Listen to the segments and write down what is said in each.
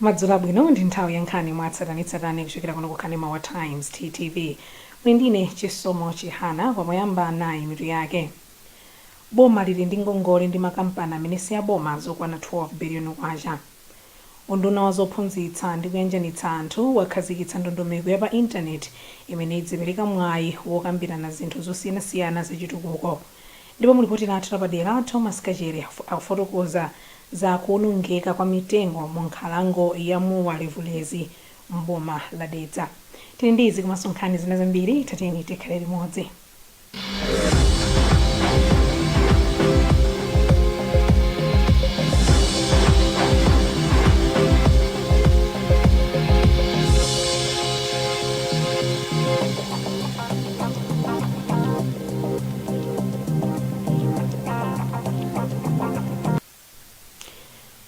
Madzulo abwino. Ndi nthawi ya nkhani mwatsatanetsatane kuchokera kuno ku kanema wa Times TTV. Muli ndine Chisomo Chihana. Komayamba nayi mitu yake. Boma lili ndi ngongole ndi makampani amene si aboma zokwana 12 biliyoni kwacha. Unduna wa zophunzitsa ndi kuyanjanitsa anthu wakhazikitsa ndondomeko ya pa intaneti imene idzipereka mwayi wokambirana zinthu zosiyanasiyana zachitukuko. Ndipo mulipoti lathu lapadera, Thomas Kachere akufotokoza za kuonongeka kwa mitengo mu nkhalango ya Mua Levulezi m'boma la Dedza. Tili ndi izi komanso nkhani zina zambiri. Tatiyeni tikhale limodzi.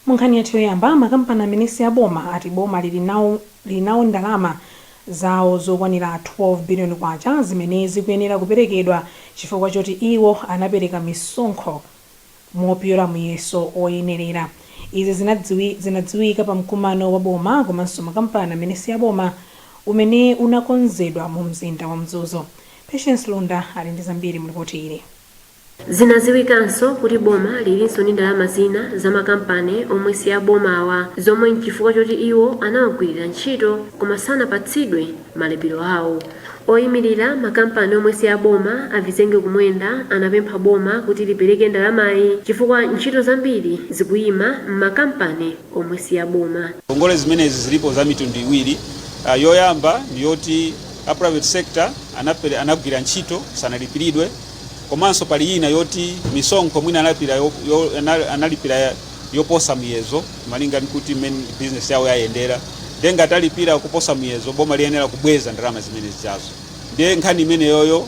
Mu nkhani yathu yoyamba, makampani amene si aboma ati boma lili nawo ndalama zawo zokwanira 12 biliyoni kwacha zimene zikuyenera kuperekedwa chifukwa choti iwo anapereka misonkho mopyola muyeso oyenerera. Izi zinadziwika pa mkumano wa boma komanso makampani amene si aboma umene unakonzedwa mu mzinda wa Mzuzu. Patience Lunda ali ndi zambiri mu lipoti ili. Zinadziwikanso kuti boma lilinso ndi ndalama zina za makampani omwe si abomawa, zomwe nchifukwa choti iwo anawagwirira ntchito koma sanapatsidwe malipiro awo. Oyimirira makampani omwe si aboma, a Vizenge Kumwenda, anapempha boma kuti lipereke ndalamayi chifukwa ntchito zambiri zikuyima m'makampani omwe si aboma. Ngongole zimenezi zilipo za mitundu iwiri. Yoyamba ndi yoti a private sector anagwira ntchito sanalipiridwe, komanso pali ina yoti misonkho mwina analipira yoposa muyezo malinga ndi kuti mmene business yawo yayendera. Ndiye ngati alipira kuposa muyezo, boma liyenera kubweza ndalama zimene zichazo. Ndiye nkhani imeneyoyo,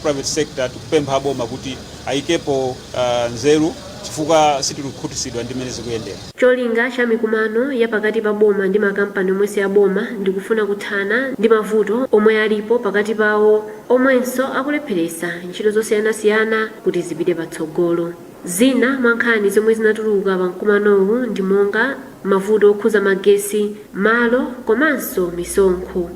private sector tikupempha aboma kuti ayikepo nzeru chifukwa sitikukhutitsidwa ndi mmene zikuyendera. Cholinga cha mikumano ya pakati pa boma ndi makampani omwe si aboma ndikufuna kuthana ndi mavuto omwe alipo pakati pawo, omwenso akulepheretsa ntchito zosiyanasiyana kuti zipite patsogolo. Zina mwa nkhani zomwe zinatuluka pa mkumanowu ndi monga mavuto okhuza magesi, malo komanso misonkho.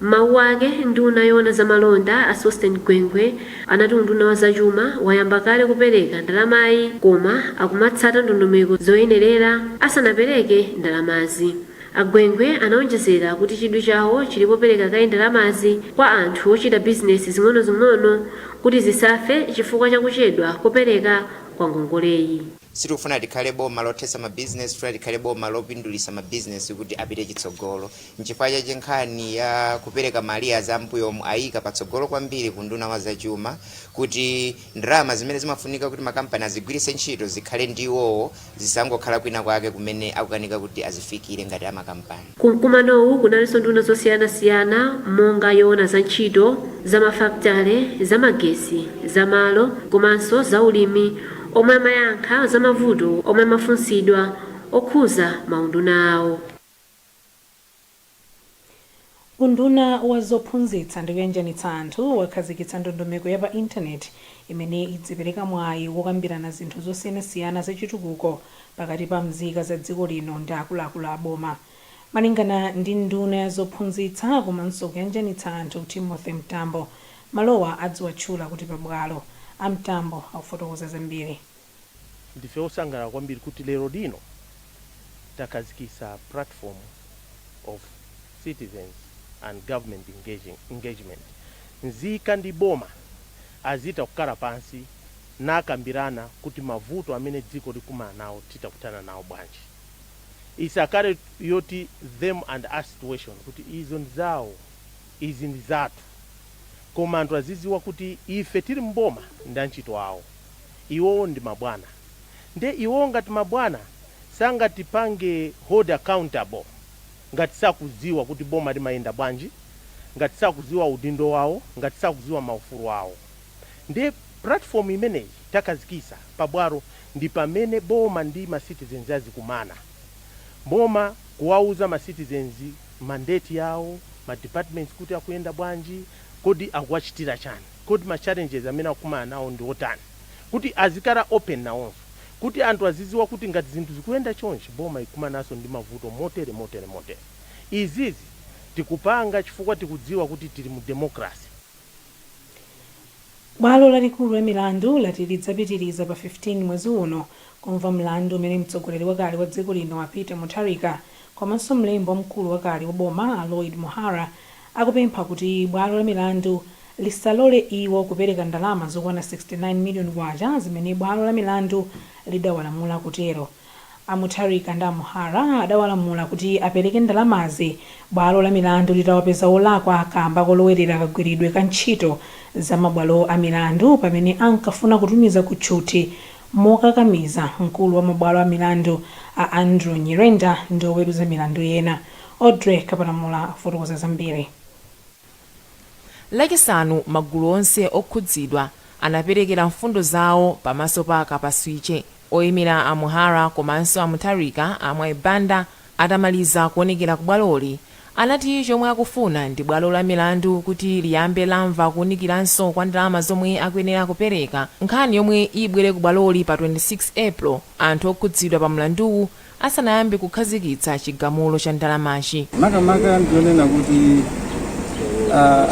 Mawu ake, nduna yoona zamalonda a Sosten Gwengwe anati unduna wa zachuma wayamba kale kupereka ndalamayi, koma akumatsata ndondomeko zoyenerera asanapereke ndalamazi. Agwengwe anaonjezera kuti chidwi chawo chili popereka kaye ndalamazi kwa anthu ochita bizinesi zing'onozing'ono kuti zisafe chifukwa chakuchedwa kopereka kwa ngongoleyi. Sitikufuna tikhale boma lothetsa mabizinesi, tifuna tikhale boma lopindulitsa mabizinesi kuti apite chitsogolo. Nchifukwa chache nkhani ya kupereka ma arrears ambuyomu ayika patsogolo kwambiri ku nduna wa zachuma, kuti ndalama zimene zimafunika kuti makampani azigwiritse ntchito zikhale ndi iwowo, zisangokhala kwina kwake kumene akukanika kuti azifikire ngati amakampani. Kumkumanowu kunalinso nduna zosiyanasiyana monga yoona za ntchito, za mafakitale, za magesi, za malo komanso za ulimi, omwe amayankha za mavuto omwe amafunsidwa okhuza maunduna awo. Unduna wa zophunzitsa ndi kuyanjanitsa anthu wakhazikitsa ndondomeko ya pa intaneti imene idzipereka mwayi wokambirana zinthu zosiyanasiyana zachitukuko pakati pa mzika za dziko lino ndi akuluakulu a boma. Malingana ndi nduna ya zophunzitsa komanso kuyanjanitsa anthu Timothy Mtambo, malowa adziwatchula kuti Pabwalo. A Mtambo akufotokoza zambiri. Ndife osangalala kwambiri kuti lero lino takhazikitsa platform of citizens and government engagement. Nzika ndi boma azita kukhala pansi nakambirana kuti mavuto amene dziko likumana nawo titakuthana nawo bwanji. Isakhale yoti them and us situation, kuti izo ndi zawo, izi ndi zathu, koma anthu aziziwa kuti ife tili mboma ndi antchito awo, iwowo ndi mabwana. Nde iwowo ngati mabwana sangatipange hold accountable ngati sakudziwa kuti boma limayenda bwanji, ngati sakudziwa udindo wawo, ngati sakudziwa maufulu awo. Nde platform imeneyi takhazikitsa Pabwalo ndi pamene boma ndi ma citizens azikumana, boma kuwauza ma citizens mandate yawo, ma departments kuti akuyenda bwanji, kodi akuwachitira chani, kodi ma challenges amene akukumana nawo ndi otani, kuti azikhala open nawonso. Kuti anthu aziziwa kuti ngati zinthu zikuyenda chonchi, boma ikumananso ndi mavuto motere, motere, motere. Izizi tikupanga chifukwa tikudziwa kuti tili mu democracy. Bwalo lalikulu la milandu lati lidzapitiriza pa 15 mwezi uno kumva mlandu umene mtsogoleri wakale wa dziko lino a Peter Mutharika komanso mlembi wamkulu wakale wa boma a Lloyd Muhara akupempha kuti bwalo la milandu lisalole iwo kupereka ndalama zokwana 69 million kwacha zimene bwalo la milandu lidawalamula kutero. A Mutharika ndi a Muhara adawalamula kuti apereke ndalamazi bwalo la milandu litawapeza olakwa kamba kolowerera kagwiridwe ka ntchito za mabwalo a milandu pamene ankafuna kutumiza ku tchuthi mokakamiza mkulu wa mabwalo a milandu a Andrew Nyirenda ndi oweruza milandu ena. Audrey Kapalamula akufotokoza zambiri. Lachisanu magulu onse okhudzidwa anaperekera mfundo zawo pamaso pa Kapaswiche. Oyimira a Muhara komanso a Mutharika, a Mwayi Banda, atamaliza kuonekera ku bwaloli, anati chomwe akufuna ndi bwalo la milandu kuti liyambe lamva kuwunikiranso kwa ndalama zomwe akuyenera kupereka, nkhani yomwe ibwere ku bwaloli pa 26 April anthu okhudzidwa pa mlanduwu asanayambe kukhazikitsa chigamulo cha ndalamachi. Makamaka ndionena kuti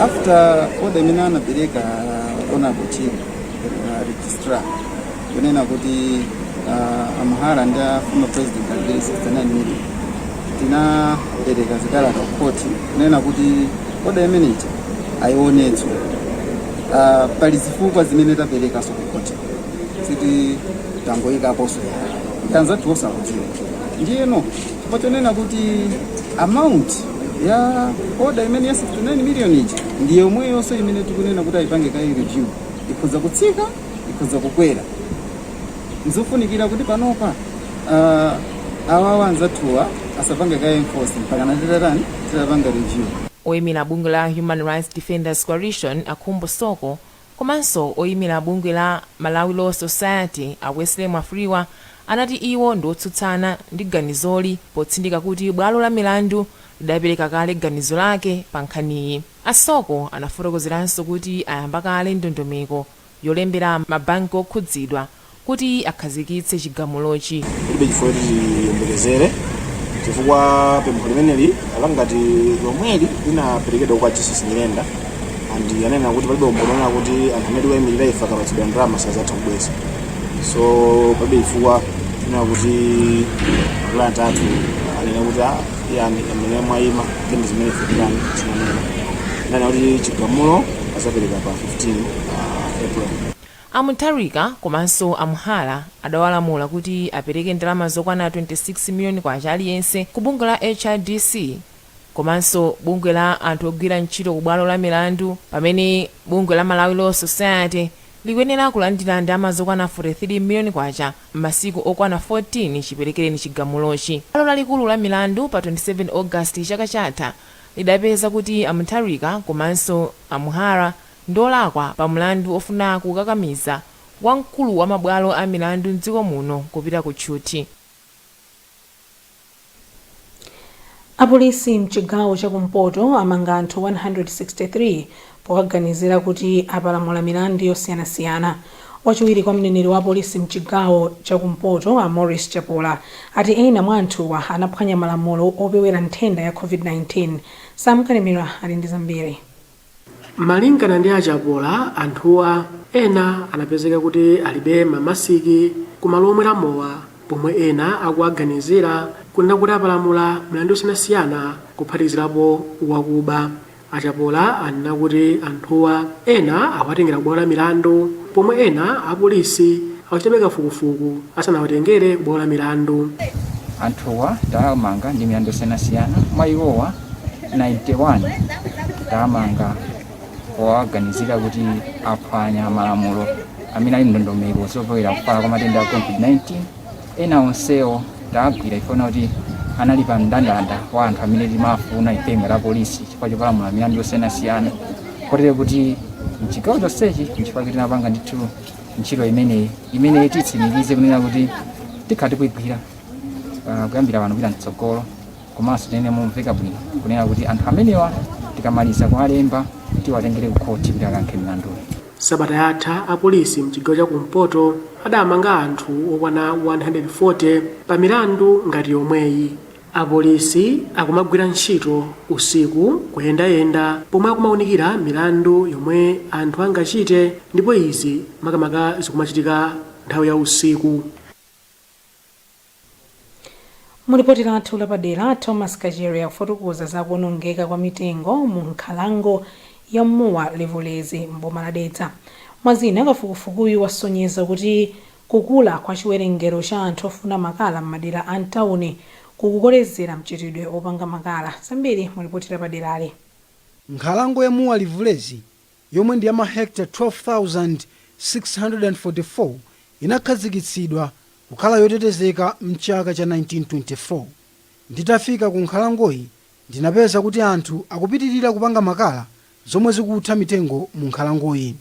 after order imene anapereka Honorable Chiri, registrar, kunena kuti a Muhara ndi a former president alipire 69 million, tinapereka zikalata ku court kunena kuti order imeneyi ayionetso. Pali zifukwa zimene taperekaso ku court, siti tangoyikaponso anzathu osakudziwa. Ndiyeno chifukwa chonena kuti amount ya order imene ya 69 million ija ndi yomweyonso imene tikunena kuti ayipange kayi review, ikhoza kutsika, ikhoza kukwera, nzofunikira kuti panopa awawa anzathuwa asapange kayi enforce mpaka titatani, titapanga review. Oyimira bungwe la Human Rights Defenders Coalition a Khumbo Soko komanso oyimira bungwe la Malawi Law Society a Wesley Mwafulirwa anati iwo ndi otsutsana ndi ganizoli, potsindika kuti bwalo la milandu lidapereka kale ganizo lake pa nkhaniyi. A Soko anafotokozeranso kuti ayamba kale ndondomeko yolembera mabanki okhudzidwa kuti akhazikitse chigamulochi. Palibe chifukwa choti tiyembekezere, chifukwa pempho limeneli alangati lomweli linaperekedwa kwa Justice Nyirenda and anena kuti palibe umboni onena kuti anthu amene tikuyimirira ife akapatsidwa ndalama sazatha kubweza. So palibe chifukwa chonena kuti client athu anena kuti ah, yani amene mwayima ndi zimene ife tinani tinanena nana kuti chigamulo azapereka pa 15 April. A Mutharika komanso a Muhara adawalamula kuti apereke ndalama zokwana 26 miliyoni kwacha aliyense ku bungwe la HRDC komanso bungwe la anthu ogwira ntchito ku bwalo la milandu, pamene bungwe la Malawi Law Society likuyenera kulandira ndalama zokwana 43 miliyoni kwacha m'masiku okwana 14 chiperekereni chigamulochi. Bwalo lalikulu la milandu pa 27 August chaka chatha lidapeza kuti a Mutharika komanso a Muhara ndolakwa pa mlandu ofuna kukakamiza wamkulu wa mabwalo a milandu mdziko muno kupita ku tchuthi. Apolisi mchigawo chakumpoto amanga anthu 163 powaganizira kuti apalamula milandu yosiyanasiyana. Wachiwiri kwa mneneri wa apolisi mchigawo chakumpoto a Maurice Chapola ati ena mwa anthuwa anaphwanya malamulo opewera nthenda ya COVID-19. Sam Kalemera ali ndi zambiri. Malingana ndi a Chapola, anthuwa ena anapezeka kuti alibe mamasiki kumalo omwera mowa, pomwe ena akuwaganizira kunena kuti apalamula milandu yosiyanasiyana kuphatikizirapo wakuba. A Chapola anena kuti anthuwa ena awatengera kubwalo la milandu, pomwe ena apolisi akuchitabe kafukufuku asanawatengere kubwalo la milandu. Anthuwa tawamanga ndi milandu yosiyanasiyana. Mwa iwowa, 91 tawamanga powaganizira kuti aphwanya malamulo amene ali mndondomeko zopewera kufala kwa matenda a COVID-19. Ena onsewo tawagwira ifuna kuti anali pa mndandanda wa anthu amene timafuna ife ngati apolisi chifukwa chopalamula milandu yosiyanasiyana, kotero kuti mchigawo chonsechi nchifukwa kuti tinapanga ndithu ntchito imeneyi, imene titsimikize kunena kuti tikhala tikuigwira kuyambira pano kupita mtsogolo, komanso tinene momveka bwino kunena kuti anthu amenewa tikamaliza kuwalemba tiwatengere ku khoti kuti akayankhe milanduyo. Sabata yatha apolisi mchigawo chakumpoto adamanga anthu okwana 140 pa milandu ngati yomweyi. Apolisi akumagwira ntchito usiku kuyendayenda pomwe akumawunikira milandu yomwe anthu angachite, ndipo izi makamaka zikumachitika nthawi ya usiku. Mulipoti lathu lapadera, Thomas Kachere akufotokoza za kuwonongeka kwa mitengo mu nkhalango ya Mua Livulezi m'boma la Dedza. Mwazina, kafukufukuyu wasonyeza kuti kukula kwa chiwerengero cha anthu ofuna makala m'madera a mtawuni kukukolezera mchitidwe opanga makala. Zambiri mulipoti lapaderali. Nkhalango ya Mua Livulezi, yomwe ndi ya mahekta 12,644, inakhazikitsidwa kukhala yotetezeka mchaka cha 1924. Nditafika ku nkhalangoyi, ndinapeza kuti anthu akupitirira kupanga makala, zomwe zikutha mitengo mu nkhalangoyi.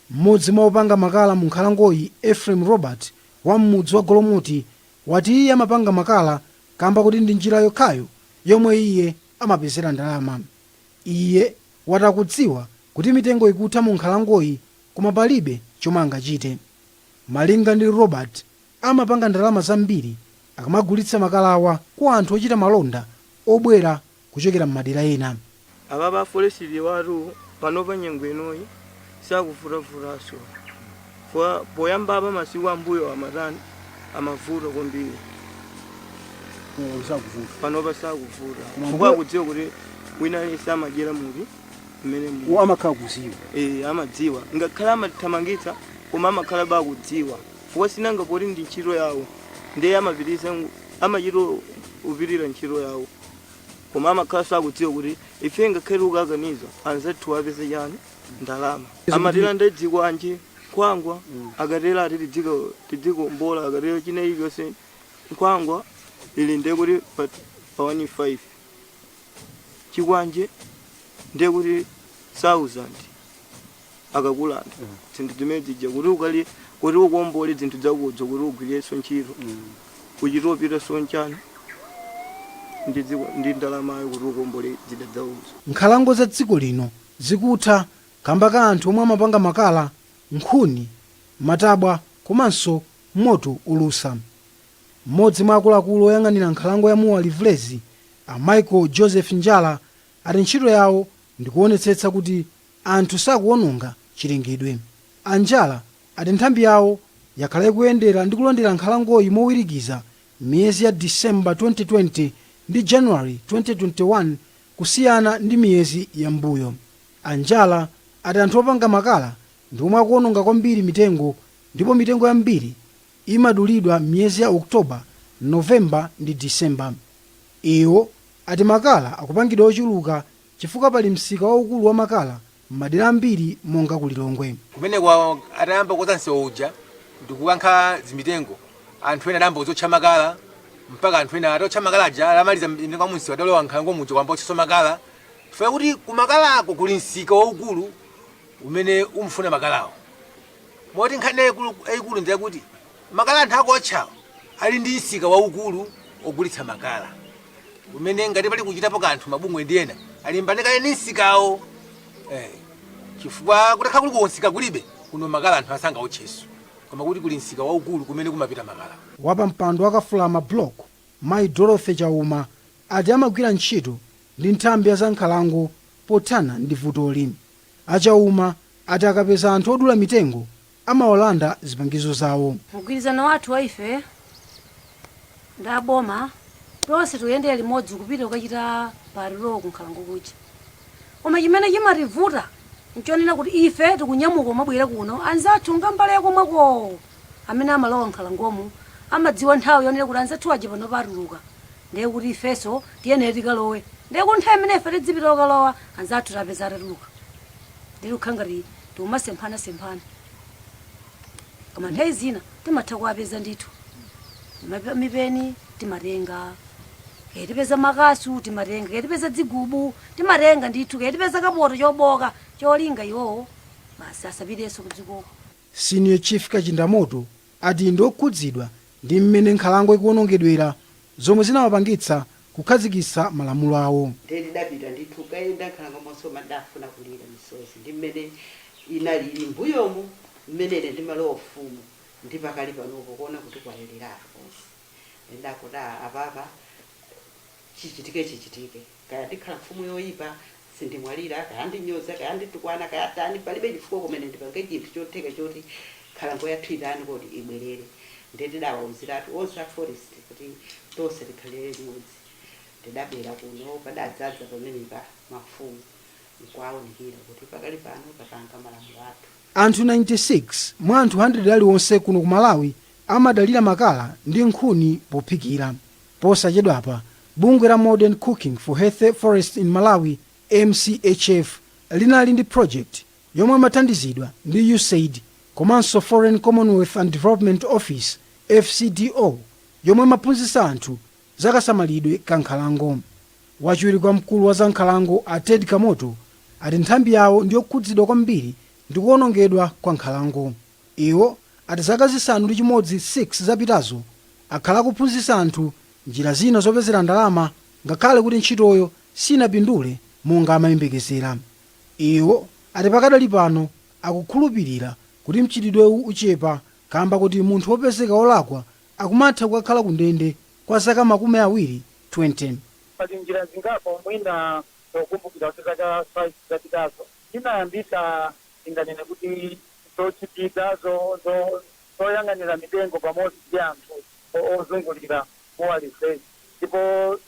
Mmodzi mwa opanga makala mu nkhalangoyi, Ephraim Robert wa m'mudzi wa Golomoti, wati iye amapanga makala kamba kuti ndi njira yokhayo yomwe iye amapezera ndalama. Iye wati akudziwa kuti mitengo ikutha mu nkhalangoyi, koma palibe chomwe angachite. Malinga ndi Robert, amapanga ndalama zambiri akamagulitsa makalawa kwa anthu ochita malonda obwera kuchokera m'madera ena. Apa pa forestry watu panopa nyengo inoyi sakuvutavutanso. Poyamba apa masiku ambuyo amatani, amavuta kwambiri. Sakuvuta? Panopa sakuvuta. Koma chifukwa akudziwa kuti wina aliyense amadyera muti mmene mu Amakhala kuziwa? Eh, amadziwa. Ngakhale amathamangitsa, koma amakhala bakudziwa, chifukwa sinanga poti ndi ntchito yawo, ndiye amapitiriza, amachita upitira ntchito yawo, koma amakhala sakudziwa kuti ife ngakhale ukakaniza anzathu apeze chani, ndalama. Amatera ndi dzikwanje, nkhwangwa, akatera ati tidziko tidzikombola, akatera china iliyonse. Nkhwangwa ili ndiye kuti pa 15, chikwanje ndiye kuti 1000 akakulanda. Zinthu zimene zija kuti ukali kuti ukombole zinthu zakodzo kuti ugwirenso ntchito, uchite upite sonchani ndi dziko ndi ndalamayo kuti ukombole zida zawozo. Nkhalango za dziko lino zikutha kamba ka anthu omwe amapanga makala, nkhuni, matabwa komanso moto olusa. Mmodzi mwa akuluakulu oyang'anira nkhalango ya Mua Livulezi, a Michael Joseph Njala, ati ntchito yawo ndikuonetsetsa kuti anthu sakuwononga chilengedwe. Anjala ati nthambi yawo yakhala ikuyendera ndi kulondera nkhalangoyi mowirikiza miyezi ya Disemba 2020 ndi January 2021 kusiyana ndi miyezi yambuyo. Anjala ati anthu opanga makala ndi omwe akuwononga kwambiri mitengo, ndipo mitengo yambiri imadulidwa miyezi ya Oktoba, Novemba ndi Disemba. Iwo ati makala akupangidwa ochuluka chifukwa pali msika waukulu wa makala m'madera ambiri monga ku Lilongwe. Kumeneko atayamba kukonza msewu uja ndikukankha zimitengo, anthu ena adayamba kuzotcha makala, mpaka anthu ena atotcha makala aja, atamaliza mitengo ya mumsewu, adalowa nkhalango muja kuyamba kutchanso makala, chifukwa kuti kumakalako kuli msika waukulu umene umfuna makalawo. Moti nkhani yayikulu ndi yakuti makala anthu akuotchawo ali ndi msika waukulu ogulitsa makala, umene ngati pali kuchitapo kanthu mabungwe ndi ena alimbane kaye ndi msikawo, chifukwa kutakhala kuli kunsika kulibe kuno makala anthu asangaotcheso, koma kuti kuli msika waukulu kumene kumapita makala. Wapampando wa Kafulama Block, Mayi Dorothy Chauma, ati amagwira ntchito ndi nthambi ya zankhalango pothana ndi vutoli. Achauma ati akapeza anthu odula mitengo amawalanda zipangizo zawo. Mgwirizano wathu wa ife ndi aboma, tonse tikuyendera limodzi kupita kukachita patrol kunkhalango kuja, koma chimene chimativuta nchonena kuti ife tikunyamuka umabwera kuno, anzathu ngambale komweko amene amalowa nkhalangomo amadziwa nthawi yonena kuti anzathu aja pano patuluka, ndiye kuti ifenso tiyenera tikalowe. Ndiye kuti nthawi imene ife tidzipita kukalowa, anzathu tapeza atatuluka, ndiye tikukhala ngati tikumasemphanasemphana, koma nthawi zina timatha kuwapeza ndithu. Mipeni timatenga, kaya tipeza makasu timatenga, kaya tipeza dzigubu timatenga ndithu, kaya tipeza kapoto choboka cholinga iwowo basi asapitenso kudzikoko. Senior Chief Kachindamoto ati ndi okhudzidwa ndi mmene nkhalango ikuwonongedwera, zomwe zinawapangitsa kukhazikitsa malamulo awo. Ndiye tidapita ndithu kayenda nkhalango monse, madafuna kulira misozi ndi mmene Inalili mbuyomu mmene ine ndimalowa ufumu ndi pakali panopo kuona kuti kwayereratu konse. Ndidati apapa chichitike chichitike, kaya ndikhala mfumu yoyipa, sindimwalira, kaya ndinyoza, kaya nditukwana, kaya tani, palibe chifukwa kumene ndipange chinthu chotheka choti nkhalango yathu itani kodi ibwerere. Ndiye tidawawuziratu onse a forest kuti tonse tikhalire limodzi. Tidabwera kuno, padadzaza pamenepa mafumu nkuwaunikira kuti pakali pano tapanga malamulo athu. Anthu 96 mwa anthu 100 aliwonse kuno ku Malawi amadalira makala ndi nkhuni pophikira. Posachedwapa, bungwe la Modern Cooking for Healthy Forests in Malawi, MCHF, linali ndi project yomwe imathandizidwa ndi USAID komanso Foreign Commonwealth and Development Office, FCDO, yomwe imaphunzitsa anthu za kasamalidwe ka nkhalango. Wachiwiri kwa mkulu wa za nkhalango a Ted Kamoto ati nthambi yawo ndiyokhudzidwa kwambiri ndi kuwonongedwa kwa nkhalango. Iwo ati zaka 6 6 zapitazo akhala akuphunzitsa anthu njira zina zopezera ndalama ngakhale kuti ntchitoyo sinapindule monga amayembekezera. Iwo ati pakadali pano akukhulupilira kuti mchitidwewu uchepa kamba kuti munthu wopezeka wolakwa akumatha kukakhala kundende kwa zaka 20 20. Pali njira zingapo. Mwina pokumbukira kuti zaka 5 zapitazo tinayambisa, tinganene kuti zochitika zoyang'anira mitengo pamodzi ndi anthu ozungulira muwalifrezi, ndipo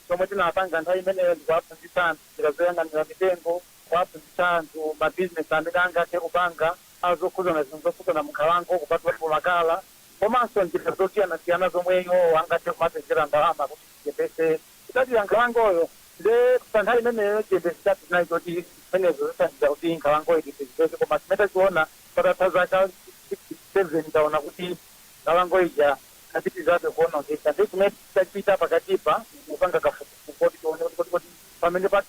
zomwe tinapanga nthawi imeneyo ndikuwaphunzitsa anthu njira zoyang'anira mitengo, kuwaphunzitsa anthu mabizinesi amene angathe kupanga azokhudzana zinthu zokhudzana munkhalango, kupatulapo makala, komanso njira zosiyanasiyana zomwe iwo angathe kumapezera ndalama kuti tichepese kudalira nkhalangoyo. Nde pa nthawi imeneyo chiyembekezo chathu chinali choti zimenezo zithandiza kuti nkhalangoyo tipezeke, koma chimene tachiona patatha zaka 6 7, taona kuti nkhalango ija yapitirizabe kuonongeka. Ndi chimene tachita pakatipa kupanga kafukufuku kuti tione kuti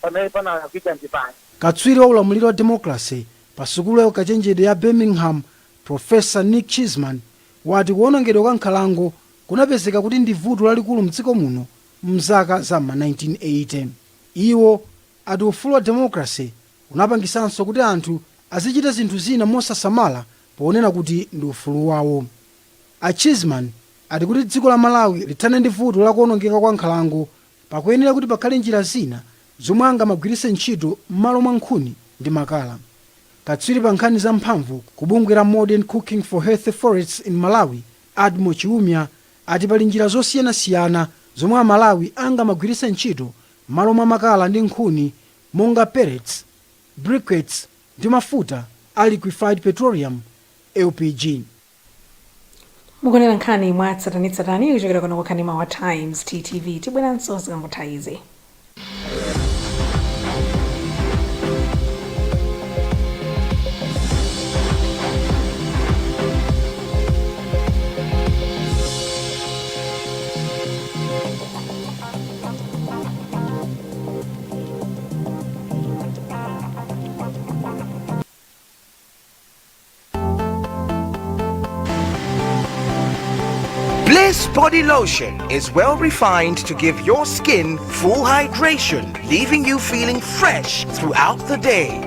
pamene panalakwika ndi pati. Katswiri wa ulamuliro wa democracy pa sukulu ya ukachenjede ya Birmingham, Professor Nick Cheeseman, wati kuwonongedwa kwa nkhalango kunapezeka kuti ndi vuto lalikulu mdziko muno mzaka za ma 1980. Iwo ati ufulu wa democracy unapangisanso kuti anthu azichita zinthu zina mosasamala ponena kuti ndi ufulu wawo. A Cheeseman ati kuti dziko la Malawi lithane ndi vuto la kuwonongeka kwa nkhalango, pakuyenera kuti pakhale njira zina zomwe angamagwiritse ntchito m'malo mwa nkhuni ndi makala. Katswiri pa nkhani za mphamvu ku bungwe la Modern Cooking for Healthy Forests in Malawi, Admo Chiumia, ati pali njira zosiyanasiyana zomwe Amalawi angamagwiritse ntchito m'malo mwa makala ndi nkhuni monga pellets, briquettes ndi mafuta a liquefied petroleum, LPG. Mukuonera nkhani mwa tsatanetsatane kuchokera kuno ku kanema wa Times TTV. Tibweranso zikangotha izi. Bliss Body Lotion is well refined to give your skin full hydration, leaving you feeling fresh throughout the day.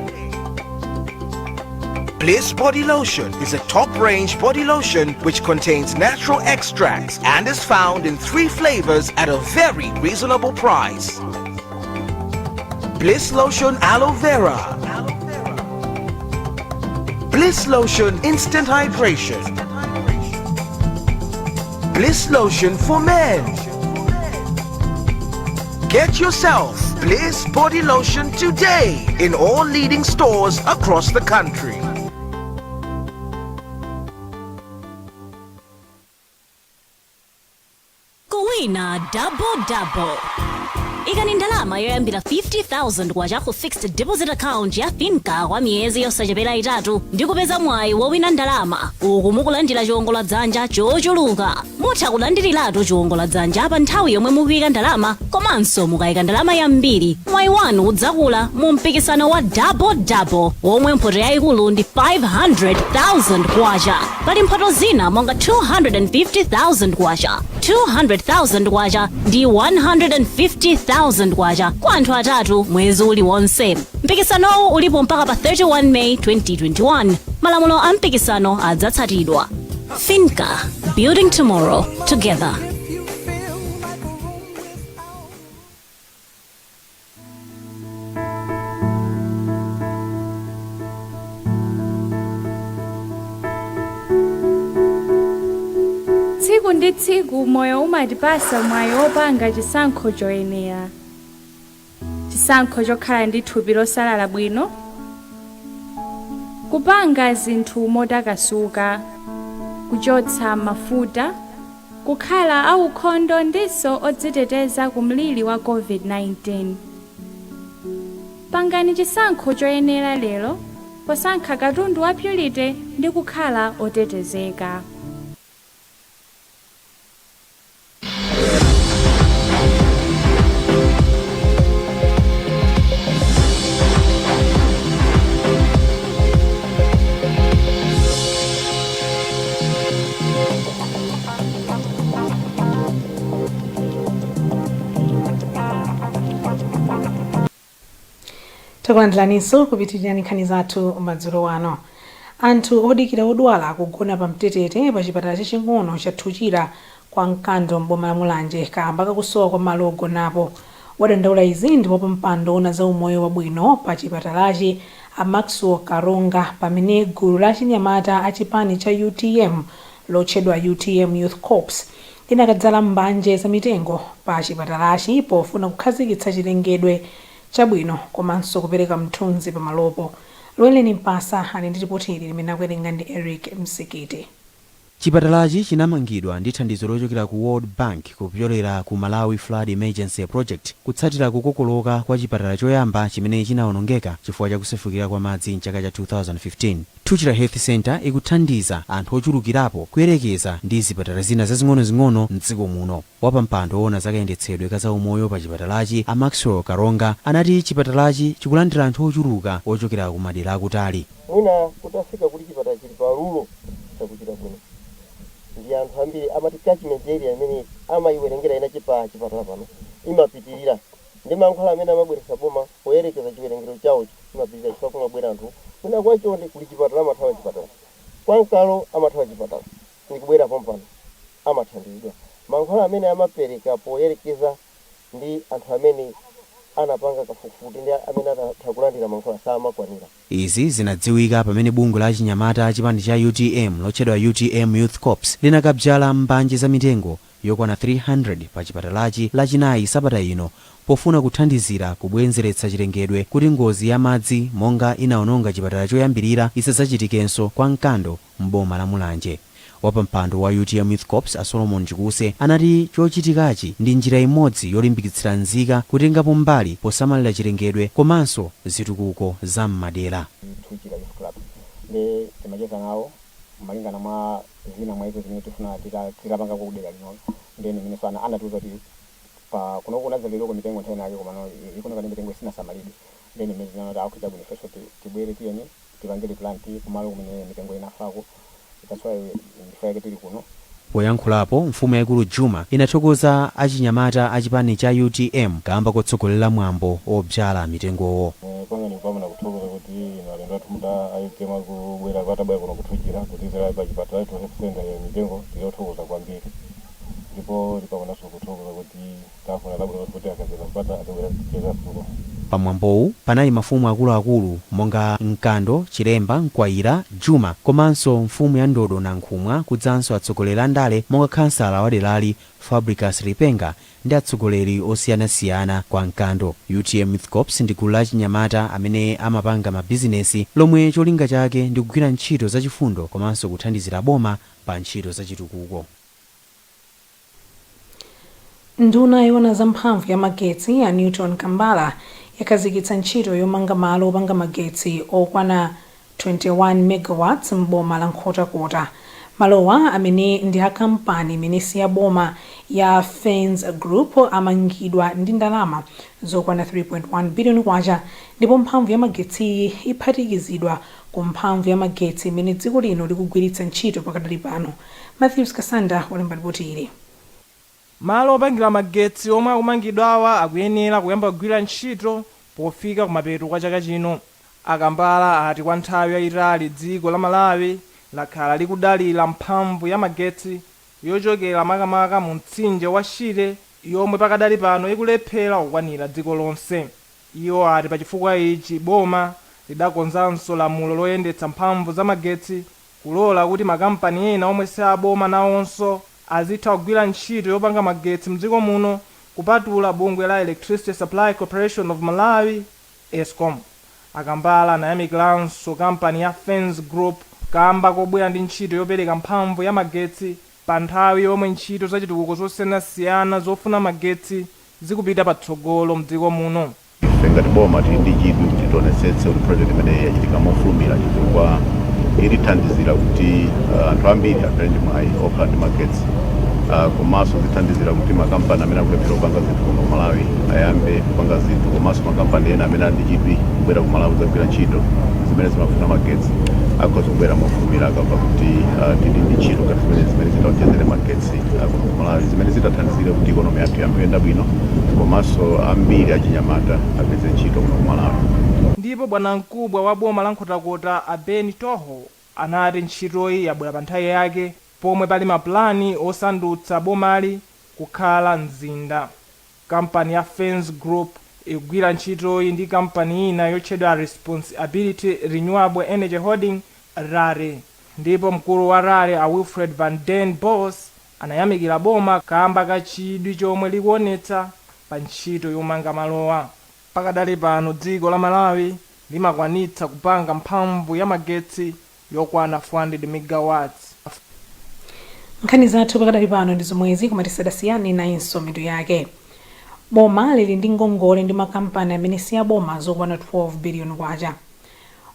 Bliss Body Lotion is a top-range body lotion which contains natural extracts and is found in 3 flavors at a very reasonable price. Bliss Lotion Aloe Vera, Bliss Lotion Instant Hydration, Bliss Lotion for Men. Get yourself Bliss Body Lotion today in all leading stores across the country. Kuwina double double. Ikani ndalama yoyambira 50,000 kwacha ku fixed deposit account ya Finca kwa miyezi yosachepera 3 ndi kupeza mwayi wowina ndalama uku mukulandira chiwongoladzanja chochuluka. Mutha kulandiriratu chiwongoladzanja pa nthawi yomwe mukuyika ndalama, komanso mukayika ndalama yambiri mwayi wanu udzakula mu mpikisano wa double double womwe mphoto yayikulu ndi 500,000 kwacha. Pali mphoto zina monga 250,000 kwacha, 200,000 kwacha ndi 150,000 kwacha kwa anthu atatu mwezi uliwonse. Mpikisanowu ulipo mpaka pa 31 May 2021. Malamulo a mpikisano adzatsatidwa. Finca, building tomorrow together. Tsiku ndi tsiku moyo umatipasa mwayi wopanga chisankho choyenera, chisankho chokhala ndi thupi losalala bwino, kupanga zinthu motakasuka, kuchotsa mafuta, kukhala aukhondo ndiso odziteteza ku mliri wa COVID-19. Pangani chisankho choyenera lero posankha katundu wa Purity ndi kukhala otetezeka. Takulandiraninso kupitirirani nkhani zathu madzulo ano. Anthu odikira odwala akugona pa mtetete pa chipatala chaching'ono cha Thuchira kwa Mkando m'boma la Mulanje kamba kakusowa kwa malo ogonapo. Wadandaula izi ndi wapampando woona za umoyo wabwino pa chipatalachi a Maxwell Karonga pamene gulu la achinyamata a chipani cha UTM lotchedwa UTM Youth Corps linakadzala mbanje za mitengo pa chipatalachi pofuna kukhazikitsa chilengedwe chabwino komanso kupereka mthunzi pamalopo. Lweleni Mpasa ali ndi ripoti ili limene akuwerenga ndi Eric Msikiti. Chipatalachi chinamangidwa ndi thandizo lochokera ku World Bank kupyolera ku Malawi Flood Emergency Project kutsatira kukokoloka kwa chipatala choyamba chimene chinawonongeka chifukwa cha kusefukira kwa madzi mchaka cha 2015. Thuchira Health Centre ikuthandiza anthu ochulukirapo kuyerekeza ndi zipatala zina zazing'onozing'ono mdziko muno. Wapampando woona za kayendetsedwe ka zaumoyo pa chipatalachi a Maxwell Karonga anati chipatalachi chikulandira anthu ochuluka ochokera ku madera akutali. Mwina kutafika kuti chipatala chili pa rural chakuchita bwino ndi anthu ambiri amati catchment area imene amayiwerengera ina chipa chipatala pano imapitirira ndi mankhwala amene amabweretsa boma poyerekeza chiwerengero chawocho imapitirira chifukwa kumabwera anthu kwina kwachonde kuli chipatala amathawa chipatala kwa Nkalo amathawa chipatala ndikubwera pompano amathandizidwa mankhwala amene amapereka poyerekeza ndi anthu amene anapanga kafukufuku ndi amene atatha kulandira mankhwala samakwanira. Izi zinadziwika pamene bungwe la achinyamata a chipani cha UTM lotchedwa UTM Youth Corps linakabzala mbanje za mitengo yokwana 300 pa chipatalachi Lachinayi sabata ino pofuna kuthandizira kubwenzeretsa chilengedwe kuti ngozi ya madzi monga inaononga chipatala choyambirira isadzachitikenso kwa Mkando m'boma la Mulanje. Wapampando wa UTM Youth Corps a Solomon Chikuse anati chochitikachi ndi njira imodzi yolimbikitsira nzika kutengapo mbali posamalira chilengedwe komanso zitukuko za m'madera. Thuchira Youth Club ndi timacheza nawo malingana mwa zina mwa izo zimene tifuna titapanga kudera lino then imenenso anatiuza kuti pa kuno kunadzalidwako mitengo nthawi inake komano ikuoneka ndi mitengo isinasamalidwe then imene zinanoti akhuza bwino ifenso tibwere tiyeni tipangire plant kumalo kumene mitengo inafako. That's why ndifa yake tili kuno. Poyankhulapo, mfumu yaikulu Juma inathokoza achinyamata a chipani cha UTM kamba kotsogolera mwambo obzala mitengowo. Kwanga ndikupamana kuthokoza kuti inu alendo athu muda a UTM akubwera patabwera kuno kuThuchira kutizera pa chipatala chathu health center ya mitengo tilothokoza kwambiri ndipo tipamananso kuthokoza kuti tafuna labwino kuti akapeza mpata azibwera kucheza suko. Pamwambowu panali mafumu akuluakulu monga Mkando, Chilemba, Mkwayira, Juma komanso mfumu ya Ndodo Nankhumwa kudzanso atsogoleri a ndale monga khansala wa derali Fabricus Lipenga ndi atsogoleri osiyanasiyana kwa Mkando. UTM Youth Corps ndi gulu la achinyamata amene amapanga mabizinesi lomwe cholinga chake ndi kugwira ntchito zachifundo komanso kuthandizira boma pa ntchito zachitukuko. Nduna yoona za mphamvu ya magetsi a Newton Kambala yakhazikitsa ntchito yomanga malo opanga magetsi okwana 21 megawatts m'boma la Nkhotakota. Malowa amene ndi a kampani imene si ya boma ya Fens Group amangidwa ndi ndalama zokwana 3.1 biliyoni kwacha ndipo mphamvu ya magetsiyi iphatikizidwa ku mphamvu ya magetsi imene dziko lino likugwiritsa ntchito pakadali pano. Matthews Kasanda walemba ripoti ili. Malo opangira magetsi omwe akumangidwawa akuyenera kuyamba kugwira ntchito Pofika kumapeto kwa chaka chino. A Kambala ati kwa nthawi yayitali dziko la Malawi lakhala likudalira mphamvu ya magetsi yochokera makamaka mu mtsinje wa Shire, yomwe pakadali pano ikulephera kukwanira dziko lonse. Iwo ati pachifukwa ichi boma lidakonzanso lamulo loyendetsa mphamvu za magetsi kulola kuti makampani ena omwe si aboma nawonso azitha kugwira ntchito yopanga magetsi mdziko muno, kupatula bungwe la Electricity Supply Corporation of Malawi, ESCOM. A Kambala anayamikiranso kampani ya Fens Group kamba kobwera ndi ntchito yopereka mphamvu ya magetsi pa nthawi yomwe ntchito zachitukuko zosiyanasiyana zofuna magetsi zikupita patsogolo mdziko muno. Ife ngati boma tili ndi chidwi kuti tionetsetse kuti project imeneyi yachitika mofulumira, chifukwa itithandizira kuti anthu ambiri akhale ndi mwayi okhala ndi magetsi, komanso zithandizira kuti makampani amene akulephera kupanga zinthu kuno ku Malawi ayambe kupanga zinthu, komanso makampani ena amene ali ndi chidwi kubwera ku Malawi kudzagwira ntchito zimene zimafuna magetsi akhoza kubwera mofulumira akamva kuti tili ndi ntchito ngati zimene zitaonjezere magetsi kuno ku Malawi, zimene zitathandizire kuti economy yathu iyambe kuyenda bwino, komanso ambiri achinyamata apeze ntchito kuno ku Malawi. Ndipo bwanamkubwa wa boma la Nkhotakota a Ben Toho anati ntchitoyi yabwera pa nthawi yake pomwe pali mapulani osandutsa bomali kukhala mzinda. Kampani ya Fens Group ikugwira ntchitoyi ndi kampani ina yotchedwa Responsibility Renewable Energy Holding, RARE. Ndipo mkulu wa RARE a Wilfred van den Bos anayamikira boma kamba ka chidwi chomwe likuonetsa pa ntchito yomanga malowa. Pakadali pano dziko la Malawi limakwanitsa kupanga mphamvu ya magetsi yokwana 400 megawatts. Nkhani zathu pakadali pano ndi zomwezi, koma tisadasiyane, nayinso mitu yake. Boma lili ndi ngongole ndi makampani amene si aboma zokwana 12 biliyoni kwacha.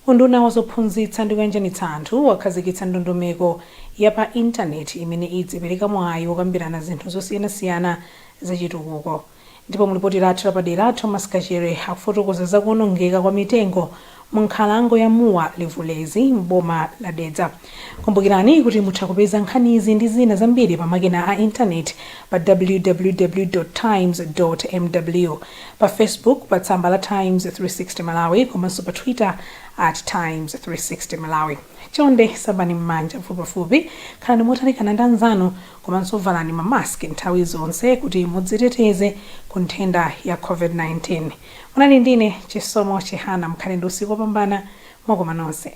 Unduna wa zophunzitsa ndi kuyanjanitsa anthu wakhazikitsa ndondomeko ya pa intaneti imene idzipereka mwayi wokambirana zinthu zosiyanasiyana zachitukuko. Ndipo mulipoti lathu lapadera, Thomas Kachere akufotokoza za kuonongeka kwa mitengo mu nkhalango ya Mua Livulezi m'boma la Dedza. Kumbukirani kuti mutha kupeza nkhanizi ndi zina zambiri pa makina a intaneti pa www times mw, pa Facebook pa tsamba la Times 360 Malawi, komanso pa Twitter at Times 360 Malawi. Chonde sambani m'manja pafupipafupi, khalani motalikana ndi anzanu, komanso valani mamaski nthawi zonse kuti mudziteteze ku nthenda ya COVID-19. Munali ndine Chisomo Chihana. Mukhale ndi usiku wopambana. Mwakoma nonse.